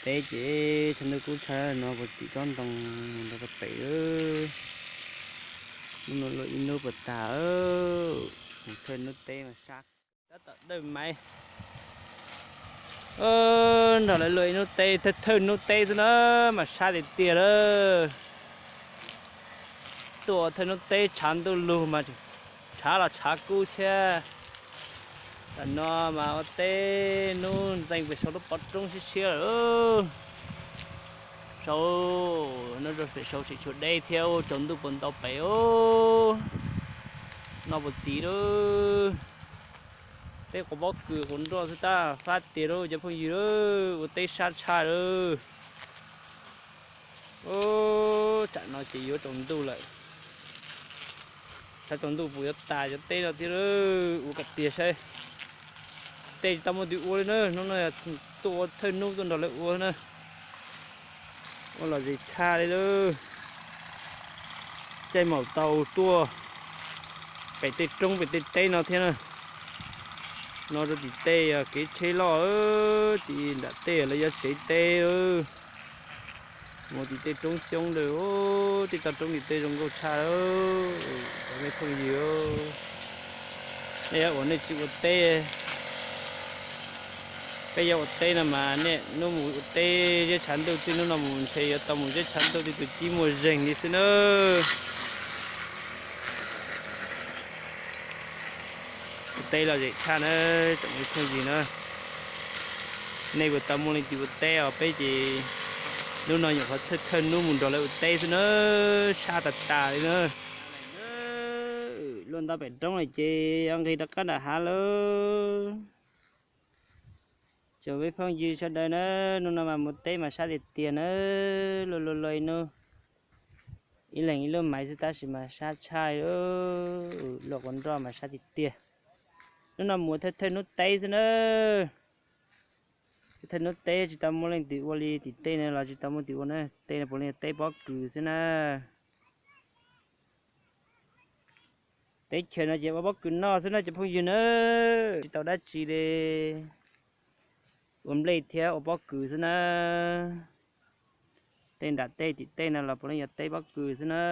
teb ces tshav ntuj kub tshaj no puag tim tsob ntoo mus rau pem. Hnub no luaj ib hnub puas tag, thawj hnub teb mas sab tab tom dawj maiv. Nrog lawv luaj ib hnub teb, thawj thawj hnub teb xwb na mas sab tiag tiag lawm. Tuaj thawj hnub teb tshav ntuj lug mas tshav los tshav kub thiab. Tam no mas ua teb hnub ntxeeg pem saud lub pov roob siab siab lawm. Saud, hnub pem saud tseem tshuav deb thiab, tsaus ntuj puas ntau pem os. Noj puas tid lawm. Teb quav pob kws quav nroj xwb tab fab tiag lauj cov phooj ywg lauj, ua teb sab tshaj lawm. Tsam no ces yuav tsaus ntuj lawm. Saib tsaus ntuj puas yuav tas cov teb no thiab lauj, ua kom tiag saib. Tej tsis tau muaj twg ua li na, hnub no tuaj ua thawj hnub tuaj nrog lawv ua na. Ua lom zem tshaj li lauj. Caij maum taus tuaj pem tej roob pem tej teb no thiab na. No rau tim tej kev tsheb loj, tim nram tej lawv yuav tsev teb. Mus tim tej roob xyoob ntawd, tej toj roob tim tej zoo nkauj tshaj. Cov me phooj ywg, nej yuav ua nej tsis ua teb. Peb yuav ua teb no mas nej hnub mus ua teb zeb tshav ntuj twg, hnub no mus ntshe yuav tau mus zeb tshav ntuj twg, tus cib muaj zeeg li xwb na. Ua teb lom zem tshaj na, tsoom me phooj ywg na. Nej puas tau muaj leej twg ua teb os? Peb ces hnub no nyuam qhuav thawj thawj hnub mus nrog lawv ua teb xwb na, sab tas tas li na. Luaj nto pem roob lawm ces yuav nqis rov qab nram hav lauj. Tsoom me phooj ywg sawv daws na, hnub no mas mus teb mas sab tiag tiag na, luaj luaj luaj ib hnub, ib leeg ib lub maiv xwb tab sis mas sab tshaj, luaj quav nroj mas sab tiag tiag. Hnub no mus thawj thawj hnub teb xwb na. Thawj hnub teb tsis tau muaj leej twg ua li, tim tej no los tsis tau muaj twg ua na, tej no puav leej yog teb pob kws xwb na. Teb chaws no ces ua pob kws noj xwb na cov phooj ywg na, tsis tau dab tsi li. Ua nplej thiab ua pob kws xwb na. Tej nram tej tim tej no los puav leej yog teb pob kws xwb na.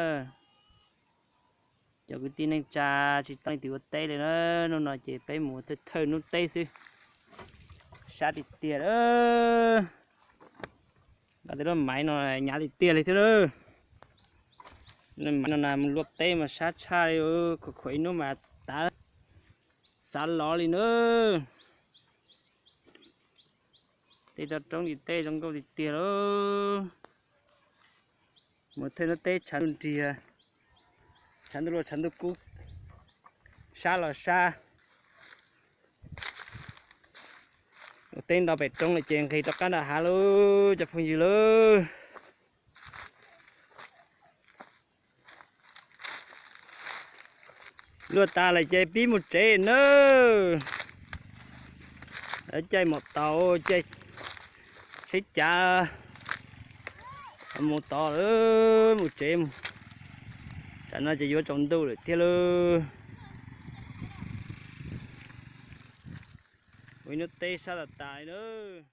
Cov kwv tij neej tsa tsis tau leej twg ua teb li na, hnub no ces peb mus thawj thawj hnub teb xwb. Sab tiag tiag lawm. Nqa tej lub maiv no hnyav tiag tiag li thiab lawm. Lub maiv no na mus luaj teb mas sab tshaj li, khuam khuam ib hnub mas tav xav los li na. Tej toj roob tim tej zoo nkauj tiag tiag lauj. Mus thawj hnub teb tshav ntuj nrig, tshav ntuj luaj tshav ntuj kub, sab los sab. Ua teb nto pem roob lawm ces nqis rov qab nram hav lauj cov phooj ywg lauj. Luaj tas lawm ces pib mus tsev nawb. Caij maum taus, caij tsheb cav mus tod lawm, mus tsev mus. Tsam no ces yuav tsaus ntuj lawm thiab lauj. Ua ib hnub teb sab tas tas li nawb.